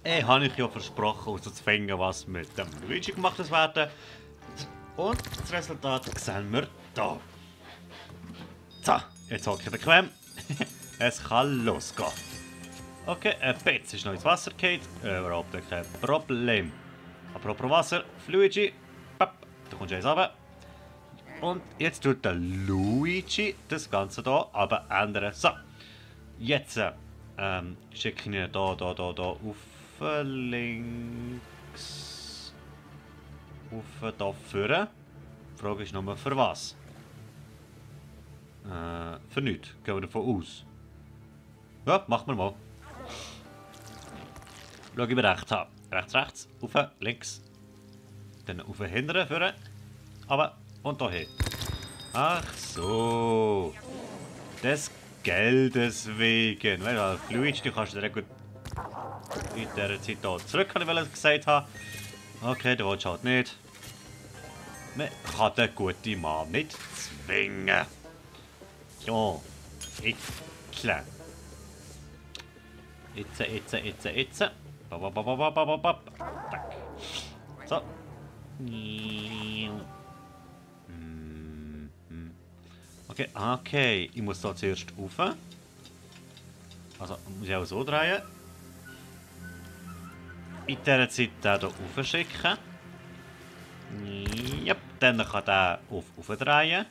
Habe ich ja versprochen, herauszufinden, was mit dem Luigi gemacht werden. Und das Resultat sehen wir hier. So, jetzt hocke ich bequem. Es kann losgehen. Okay, ein Petz ist noch ins Wasser gefallen. Überhaupt kein Problem. Apropos Wasser, Luigi. Papp, da kommst du eins runter. Und jetzt tut der Luigi das Ganze hier aber ändern. So, jetzt schicke ich ihn hier auf links. Auf hier vorne. Die Frage ist nur für was? Für nichts, gehen wir davon aus. Ja, machen wir mal. Schau, ich rechts habe. Rechts, auf, links. Dann auf hinten, vorne. Aber und hier. Ach so. Des Geldes wegen. Weil Luigi, du kannst dir gut in dieser Zeit hier zurück, kann ich gesagt haben. Okay, der willst du halt nicht. Man kann den guten Mann nicht zwingen. Ja, jetzt. Jetzt. So. Okay. Ich muss da zuerst rauf. Also, muss ich auch so drehen. In dieser Zeit den hier rauf schicken. Yep, dann kann der aufdrehen.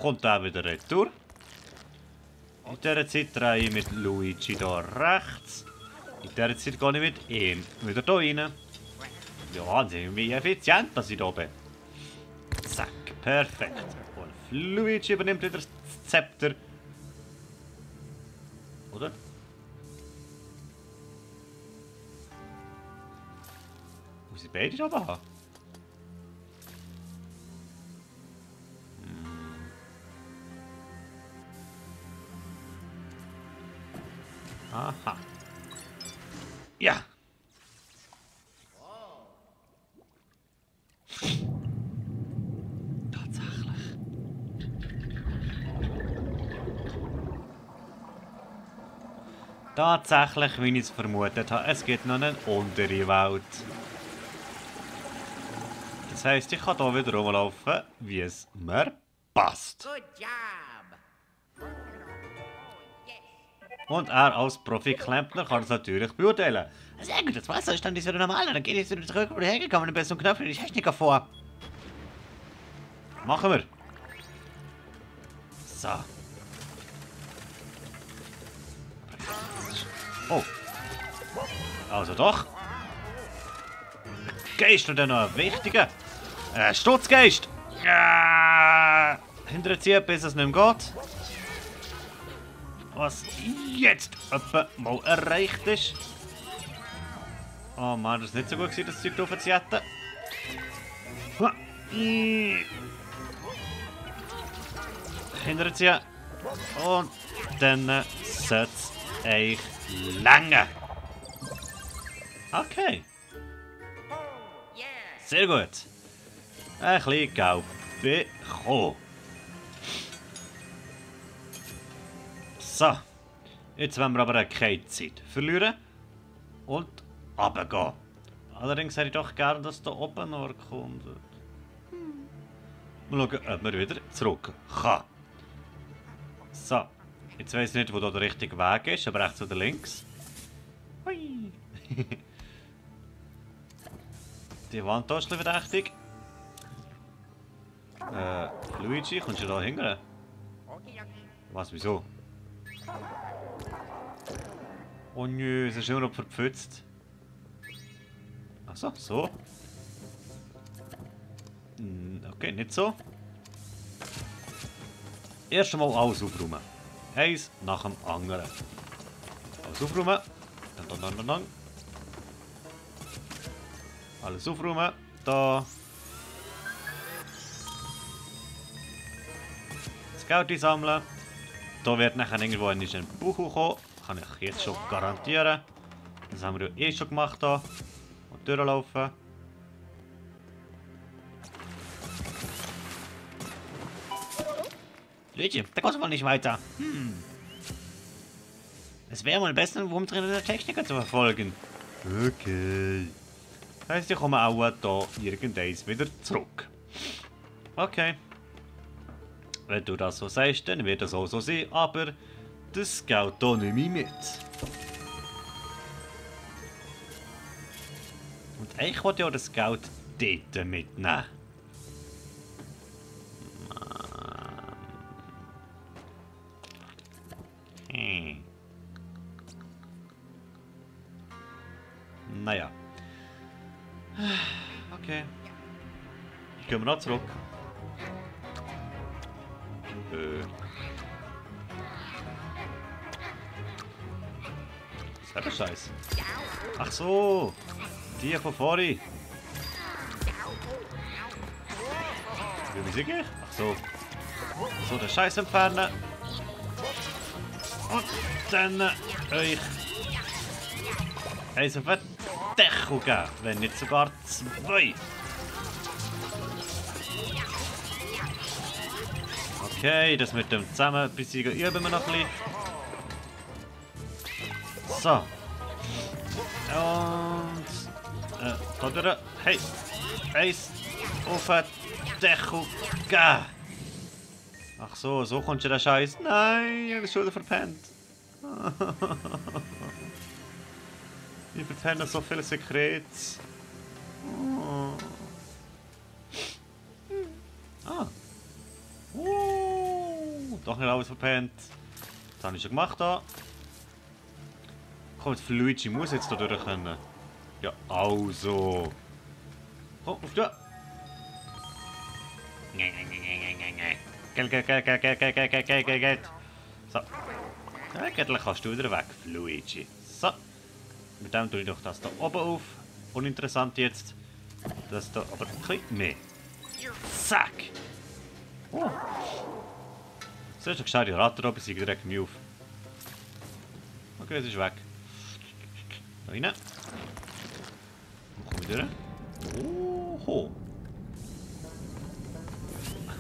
Kommt er wieder retour. In dieser Zeit drehe ich mit Luigi hier rechts. In dieser Zeit gehe ich mit ihm wieder hier rein. Ja, Wahnsinn, wie effizient das ich hier bin. Zack, perfekt. Und Luigi übernimmt wieder das Zepter. Oder? Muss ich beide aber haben? Aha. Ja. Tatsächlich. Tatsächlich, wie ich es vermutet habe, es gibt noch eine andere Welt. Das heisst, ich kann hier wieder rumlaufen, wie es mir passt. Good job. Und er als Profi-Klempner kann es natürlich beurteilen. Sehr gut, das Wasser ist dann nicht so normal, dann geht es wieder zurück, wo du hergekommen und bist und Knöpfe die Technik vor. Machen wir. So. Oh. Also doch. Geist und dann noch ein wichtiger. Stutzgeist. Ja. Hinterziehen, bis es nicht mehr geht. Was jetzt etwa mal erreicht ist. Oh Mann, das ist nicht so gut, das Zeug aufzuziehen. Hinterziehen. Und dann sollte es euch lange. Okay. Sehr gut. Ein bisschen Geld bekommen. So. Jetzt wollen wir aber keine Zeit verlieren. Und runtergehen. Allerdings hätte ich doch gerne, dass da oben noch erkundet. Mal schauen, ob man wieder zurück kann. So. Jetzt weiss ich nicht, wo da der richtige Weg ist, aber rechts oder links. Hui. Die Wand hier ist verdächtig. Luigi, kommst du da hingern? Was, wieso? Oh nö, es ist immer noch verpfützt. Achso, so. Okay, nicht so. Erst einmal alles aufräumen. Eins nach dem anderen. Alles aufräumen. Dann. Alles aufräumen. Da. Das Geld einsammeln. Da wird nachher irgendwo ein Buch kommen. Kann ich jetzt schon garantieren. Das haben wir ja eh schon gemacht hier. Und durchlaufen. Luigi, da kommst du wohl nicht weiter. Es wäre mal besser, einen Wurmtrainer der Techniker zu verfolgen. Okay. Heißt, ich komme auch da irgendeins wieder zurück. Okay. Wenn du das so sagst, dann wird das auch so sein, aber das geht hier nicht mehr mit. Und ich wollte ja das Geld dort mitnehmen. Naja. Okay. Gehen wir noch zurück. Selber Scheiß. Ach so. Die von vorhin. Wie muss ich gehen? Ach so. So, den Scheiß entfernen. Und dann euch eins auf den Deckel geben, wenn nicht sogar zwei. Okay, das mit dem zusammen besiegen üben wir noch ein bisschen. So. Und da durch. Hey, eins auf den Deckel geben. Ach so, so kommt schon der Scheiß. Nein, ich habe das schon verpennt. Ich verpenne so viele Sekrete. Oh. Ah. Doch nicht alles verpennt. Das habe ich schon gemacht da. Komm, jetzt Luigi muss jetzt da durch können. Ja, also. Komm, auf da. Geld. So. Eigentlich kannst du wieder weg, Luigi. So. Mit dem tue ich doch das da oben auf. Uninteressant jetzt. Das da aber ein bisschen mehr. Zack. Oh. So ist doch gescheit, die Ratte oben, sie direkt mir auf. Okay, es ist weg. Da rein. Wo komme ich durch? Oho.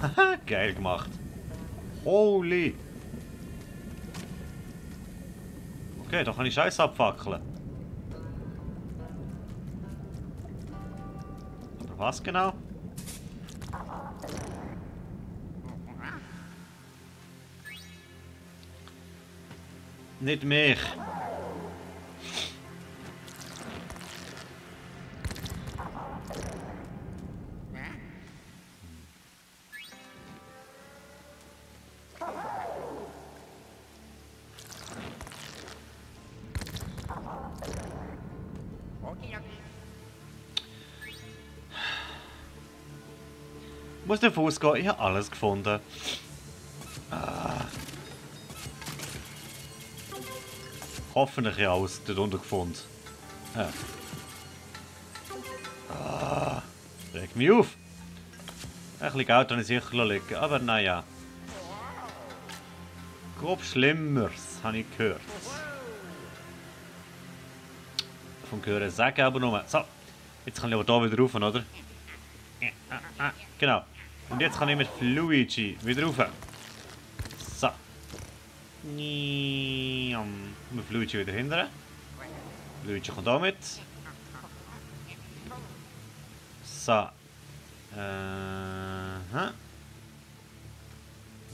Haha, geil gemacht. Holy. Okay, da kann ich Scheiß abfackeln. Aber was genau? Nicht mich. Muss davon ausgehen, ich habe alles gefunden. Ah. Hoffentlich ja alles dort unten gefunden. Ja. Ah. Reg mich auf. Ein bisschen Geld habe ich sicher liegen, aber naja. Grob Schlimmeres, habe ich gehört. Von Hören sagen aber nur. So, jetzt kann ich aber hier wieder rauf, oder? Genau. Und jetzt kann ich mit Luigi wieder rauf. So. Mit Luigi wieder hinterher. Luigi kommt auch mit. So.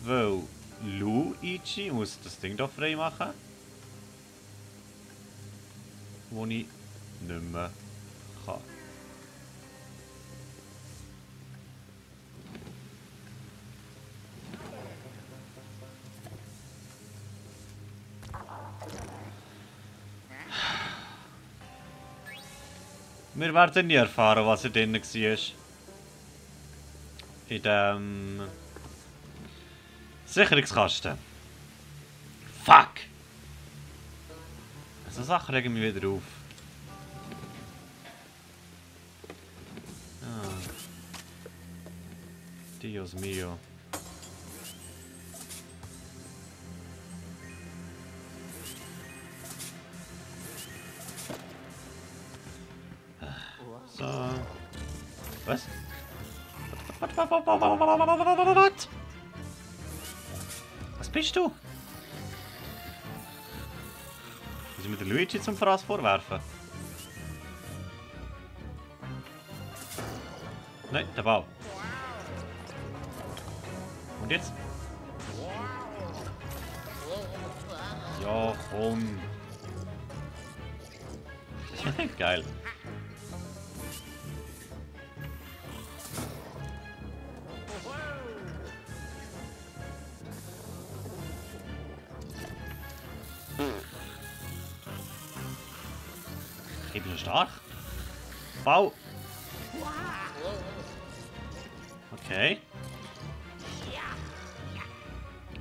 Weil Luigi muss das Ding hier frei machen. Wo ich nicht mehr kann. Wir werden nie erfahren, was hier drin war. In dem Sicherungskasten. Fuck! So Sachen regen mich wieder auf. Ah. Dios mio. So. Was? Was bist du? Ist mir der Luigi zum Fraß vorwerfen? Nein, der Ball. Und jetzt? Ja, komm. Geil. Ich bin stark. Bau. Okay.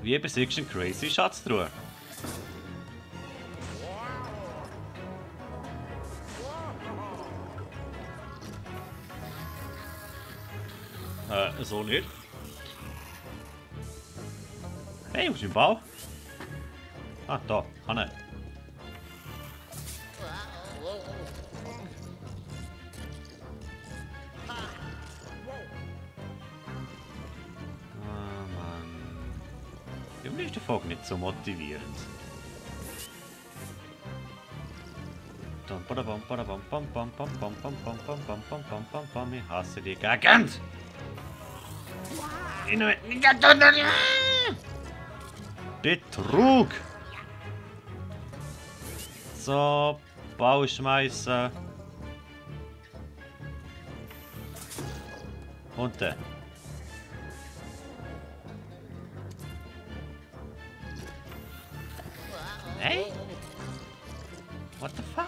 Wie besiegst du einen crazy Schatztruhe? So nicht. Hey, wo ist mein Bau? Ah, da, kann er. Ah, Mann. Irgendwie ist der Vogel nicht so motivierend. Ich hasse die Gegend! Betrug! So, Bau schmeißen. Und der. Hey? What the fuck?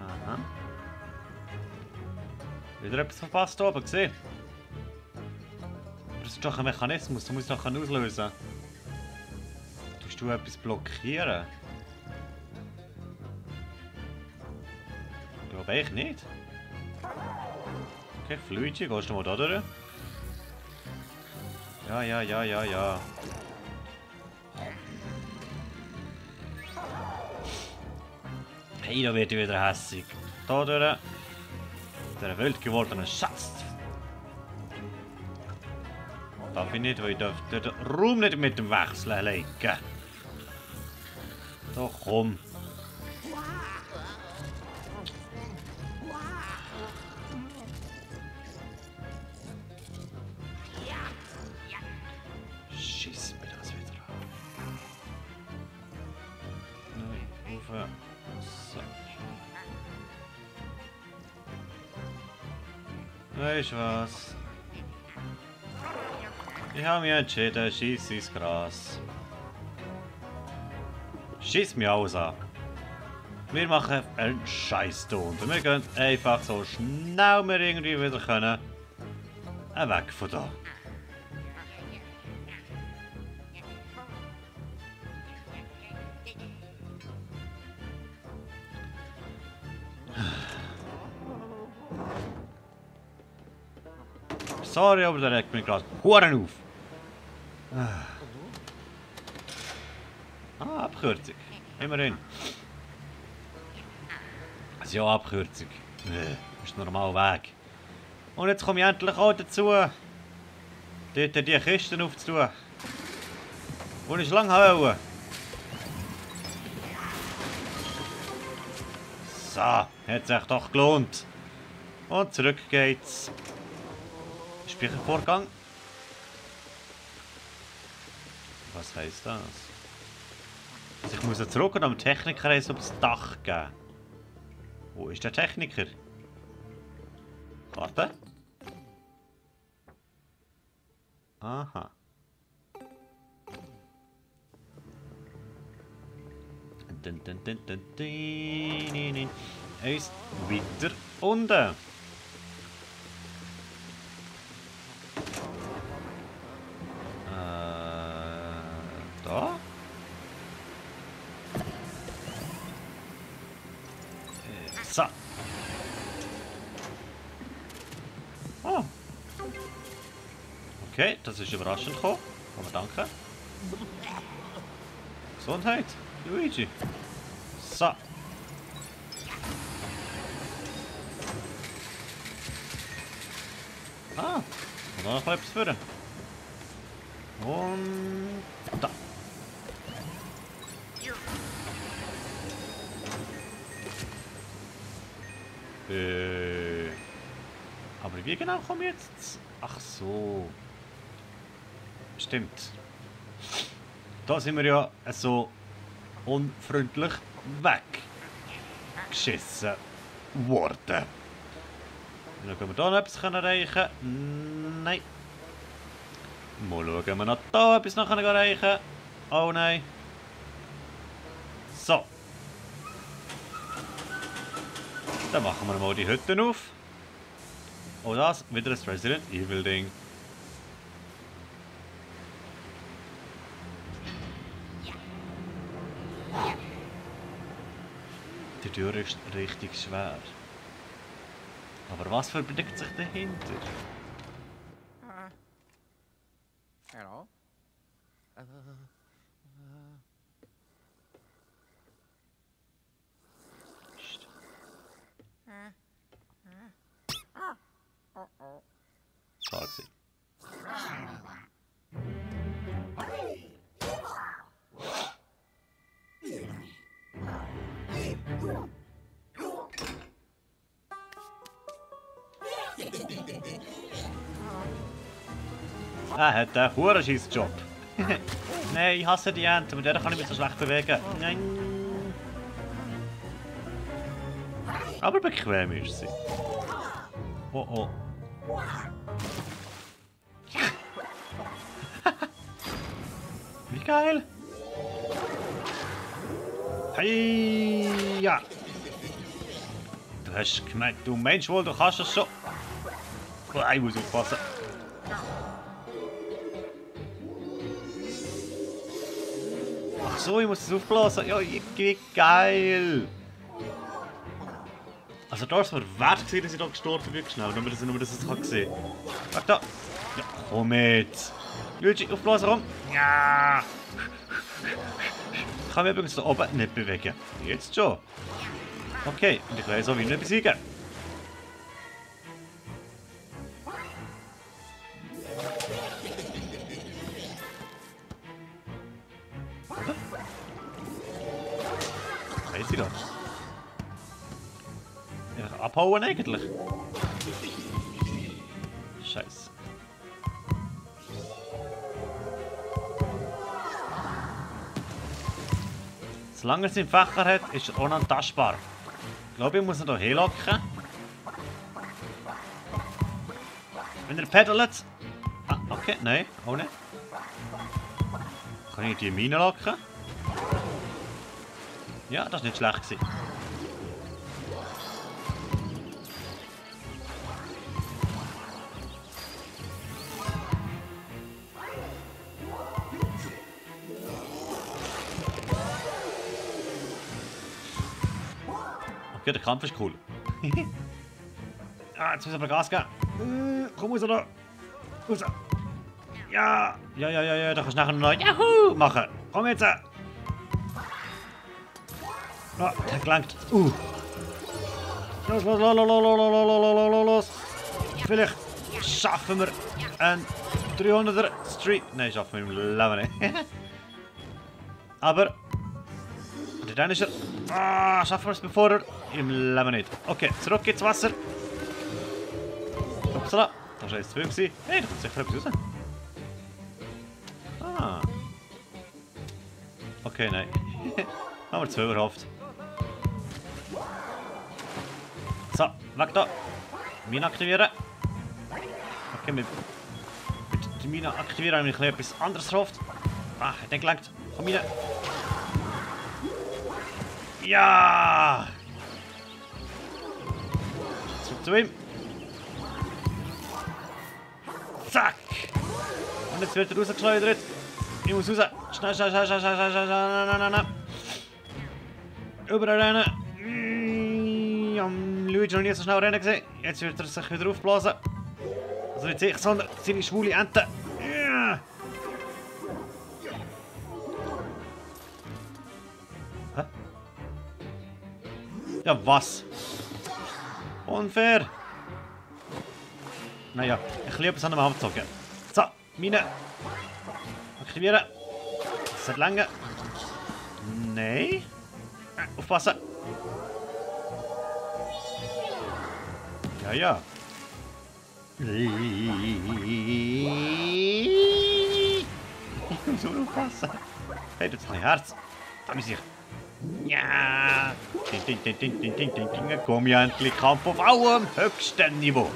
Aha. Wieder etwas verpasst oben, gesehen? Das ist doch ein Mechanismus, du musst doch auslösen. Tust du etwas blockieren? Ich glaube ich nicht. Okay, Luigi, gehst du mal da durch? Ja. Hey, da wird ich wieder hässig. Da durch. Der wild gewordene Schatz. Darf ich nicht, weil ich darf den Raum nicht mit dem Wechseln legen. Doch komm. Schiss mir das wieder an. Nein, rauf. So. Weißt du was? Ich habe mich entschieden, schieß ins Gras. Schieß mich alles an. Wir machen einen Scheiß-Ton. Wir gehen einfach so schnell wir irgendwie wieder können. Weg von da. Sorry, aber der regt mich gerade Huren auf. Ah, Abkürzung. Immerhin. Also ja, Abkürzung. Das ist ein normaler Weg. Und jetzt komme ich endlich auch dazu, dort die Kisten aufzutun. Und ich schon lange wollte. So, hat sich doch gelohnt. Und zurück geht's. Speichervorgang. Was heisst das? Also ich muss jetzt zurück und am Techniker eins aufs Dach geben. Wo ist der Techniker? Warte. Aha. Er ist weiter unten. Da? So. Oh. Okay, das ist überraschend gekommen. Aber danke. Gesundheit. Luigi. So. Ah, und da noch etwas führen. Und da. Aber wie genau komme ich jetzt? Ach so. Stimmt. Da sind wir ja so unfreundlich weggeschissen worden. Dann können wir hier noch etwas erreichen. Nein. Mal schauen, ob wir noch hier etwas noch erreichen können. Oh nein. So. Dann machen wir mal die Hütten auf. Oh, das wieder ein Resident Evil Ding. Die Tür ist richtig schwer. Aber was verbirgt sich dahinter? Hello? Psst. Schade gewesen. Er hat einen Hurenscheiss-Job. Nein, ich hasse die Ente, mit der kann ich mich so schlecht bewegen. Nein. Aber bequem ist sie. Oh oh. Wie geil. Hey, ja. Du hast gemeint, du meinst wohl, du kannst das schon. Oh, ich muss aufpassen. Ach so, ich muss es aufblasen. Ja, wie geil. Also da ist es mir wert gewesen, dass ich da gestorben bin, schnell, nur dass ich das sehen kann. Warte da. Ja, komm jetzt. Luigi, aufblasen, rum. Ja. Ich kann mich übrigens da oben nicht bewegen. Jetzt schon. Okay, und ich weiß auch, wie ich ihn besiegen. Oder? Weiss ich das? Einfach abhauen eigentlich. Scheiße. Solange er seinen Fächer hat, ist er unantastbar. Ich glaube, ich muss ihn hier hinlocken. Wenn er pedalt. Ah, okay, nein, auch nicht. Kann ich die Mine locken? Ja, das war nicht schlecht gewesen. Okay, der Kampf ist cool. Ah, jetzt müssen wir Gas geben. Komm raus da. Raus. Ja. Ja, da kannst du nachher noch Juhu machen. Komm jetzt. Oh, der gelangt. Los. Vielleicht schaffen wir einen 300er Street. Nein, schaffen wir im Leben nicht. Aber dann ist er. Ah, schaffen wir es bevor er im Leben nicht. Okay, zurück ins Wasser. Upsala, das war jetzt zu viel. Hey, da kommt sicher etwas raus. Ah. Okay, nein. Haben wir zu viel erhofft. So, weg da. Mine aktivieren. Okay, mit der Mine aktivieren haben wir etwas anderes erhofft. Ah, hat nicht gelangt. Komm rein. Ja! Zurück zu ihm. Zack! Und jetzt wird er rausgeschleudert. Ich muss raus. Schnell. Überall rennen. Luigi noch nie so schnell rennen gesehen. Jetzt wird er sich wieder aufblasen. Also nicht ich, sondern seine schwule Ente. Ja, was? Unfair. Naja, ich liebe es an einem Handzocken. So, Mine. Aktivieren. Das hat lange. Nein. Aufpassen. Ja, ja. Ich muss nur aufpassen. Hey, das ist mein Herz. Da muss ich. Ja. Ding, ding, ding, ding, ding, ding, ding, ding. Komm ja endlich. Kampf auf allem höchsten Niveau.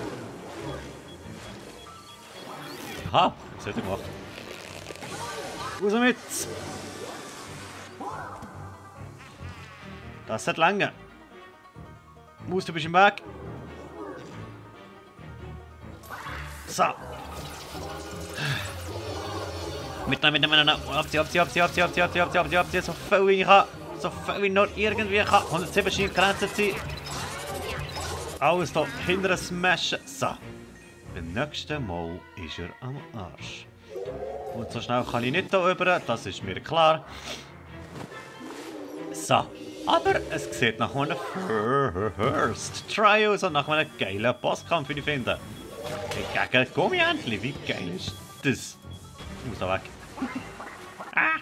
Aha, das hat er gemacht. Raus damit. Das hat lange. Maus, du bist im Weg. So. Miteinander. Abziehen. So viel wie ich kann. So viel wie nur irgendwie kann. 107 scheint Grenzen zu sein. Alles hier hinterher smashen. So. Beim nächsten Mal ist er am Arsch. Und so schnell kann ich nicht hier rüber, das ist mir klar. So. Aber es sieht nach einem First Try aus und nach einem geilen Bosskampf, wie ich finde. Gegen Gummientli, wie geil ist das? Ich muss da weg. Ah!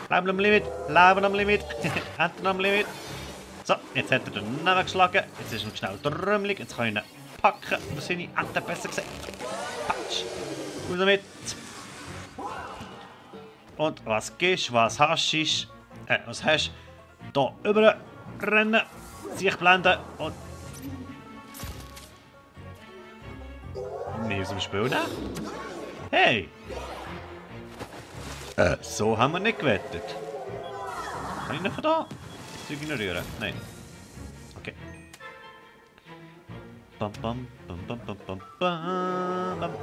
Leben am Limit, Leben am Limit, Enten am Limit. So, jetzt hat er den Namen geschlagen. Jetzt ist er schnell trümmelig. Jetzt kann ich ihn packen. Wo sind die Enten besser gesagt? Patsch. Raus damit. Und was gehst, was hast du? Was hast du? Hier rüber rennen, sich blenden und. Nee, aus dem Spiel nehmen. Hey! So haben wir nicht gewettet. Kann ich nicht von da? Zu ignorieren? Nein. Okay. Bam, bam, bam, bam, bam, bam, bam.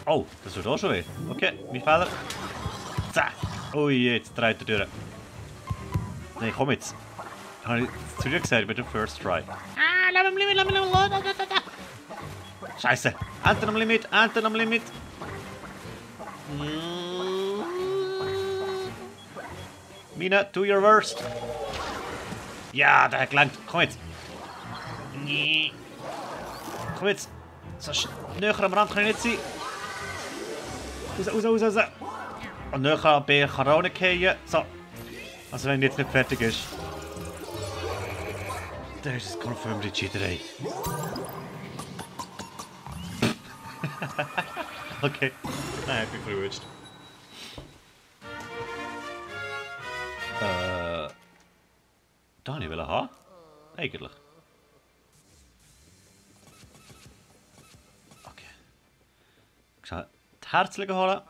Oh, das tut auch schon weh. Okay, mein Fehler. Zack. Ui, jetzt dreht er durch. Nein, komm jetzt. Habe ich zu dir gesagt, mit dem First Try. Ah, lass mich Scheiße. Enten am Limit, Enten am Limit. Mina, do your worst. Ja, der hat gelangt. Komm jetzt. Nee. Komm jetzt. So näher am Rand kann ich nicht sein. Raus. Und näher an B kann er auch nicht fallen. So. Also wenn jetzt nicht fertig ist. Dann ist es confirmed Cheaterei. Okay. Nein, ich bin verrutscht. Da wollte ich haben. Eigentlich. Okay. Ich kann die Herzchen holen.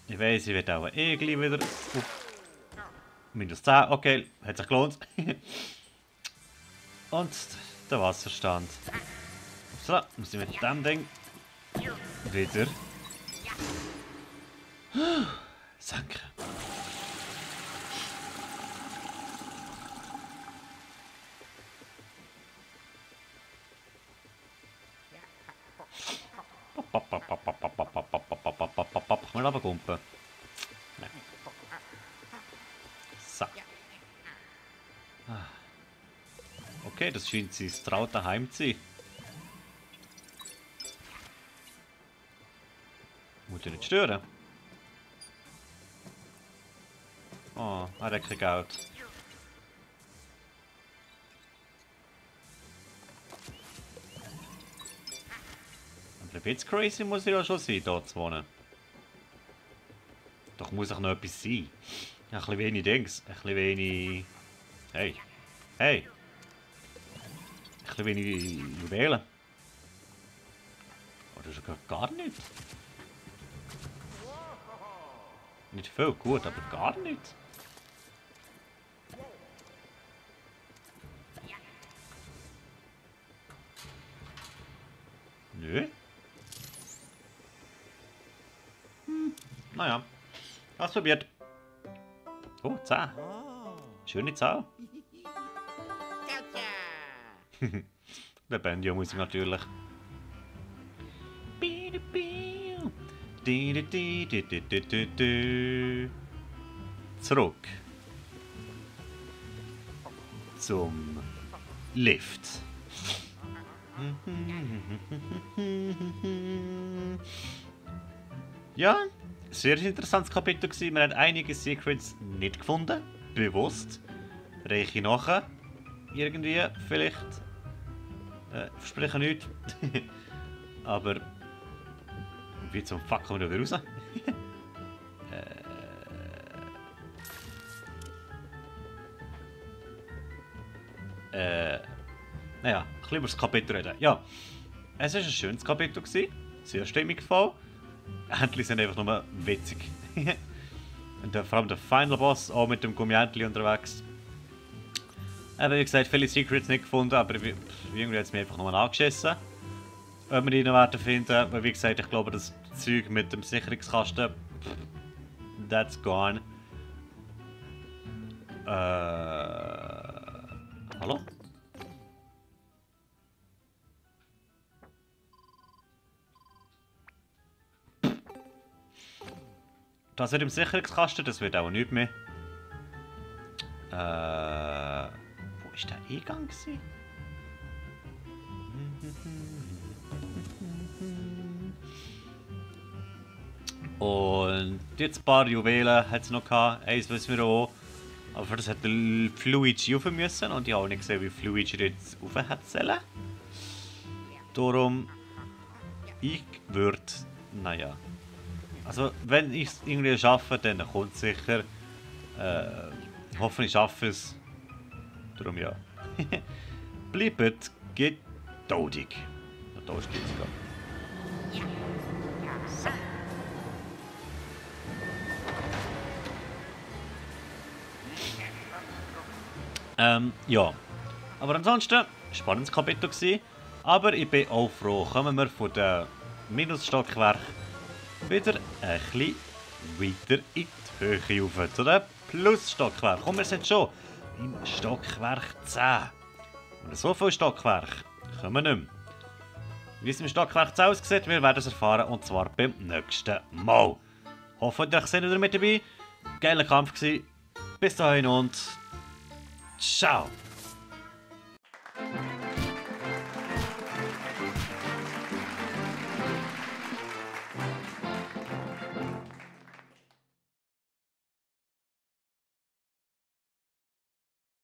Ich weiss, ich werde auch gleich wieder auf minus 10. Okay, hat sich gelohnt. Und der Wasserstand. So, muss ich mit dem Ding wieder senken. Kann man runterkumpen? Nein. So. Okay, das scheint sein traute Heim zu sein. Muss ich nicht stören. Oh, er hat kein Geld. Ein bisschen crazy muss ich ja schon sein, hier zu wohnen. Doch muss auch noch etwas sein. Ein bisschen wenig Dings. Ein bisschen wenig. Hey. Hey. Ein bisschen wenig Juwelen. Oh, das ist gar nicht. Nicht viel, gut, aber gar nicht. Nö. Naja. Ausprobiert. Oh, 10. Schöne Zahl. Der Bandio-Musik natürlich. Zurück. Zum Lift. Ja, sehr interessantes Kapitel gewesen. Wir haben einige Secrets nicht gefunden. Bewusst. Reiche nachher. Irgendwie, vielleicht. Verspreche nichts. Aber. Wie zum Fuck kommen wir da wieder raus? Naja, ein bisschen über das Kapitel reden. Ja, es war ein schönes Kapitel gewesen. Sehr stimmig gefallen. Endlich sind einfach nur witzig. Und vor allem der Final Boss auch mit dem Gummientli unterwegs. Wie gesagt, viele Secrets nicht gefunden, aber irgendwie hat es mir einfach nur angeschissen. Ob wir ihn noch werden finden, weil wie gesagt, ich glaube, das Zeug mit dem Sicherungskasten, that's gone. Hallo? Das mit dem Sicherungskasten, das wird auch nicht mehr. Wo war der Eingang gewesen? Und jetzt ein paar Juwelen hat es noch gehabt. Eins wissen wir auch. Aber für das hat der Fluigi rauf müssen. Und ich habe auch nicht gesehen, wie Fluigi jetzt rauf hat sollen. Darum, ich würde, naja. Also, wenn ich es irgendwie schaffe, dann kommt es sicher. Hoffentlich schaffe ich es. Darum ja. Bleibt geduldig. Da ist die jetzt gerade. So. Ja. Aber ansonsten, spannendes Kapitel gewesen. Aber ich bin auch froh, kommen wir von dem Minusstockwerk wieder ein bisschen weiter in die Höhe rauf. Zu dem Plusstockwerk. Komm, wir sind schon im Stockwerk 10. Und so viel Stockwerk kommen wir nicht mehr. Wie es im Stockwerk 10 aussieht, wir werden es erfahren, und zwar beim nächsten Mal. Hoffentlich seid ihr wieder mit dabei. Geiler Kampf gewesen. Bis dahin und ciao.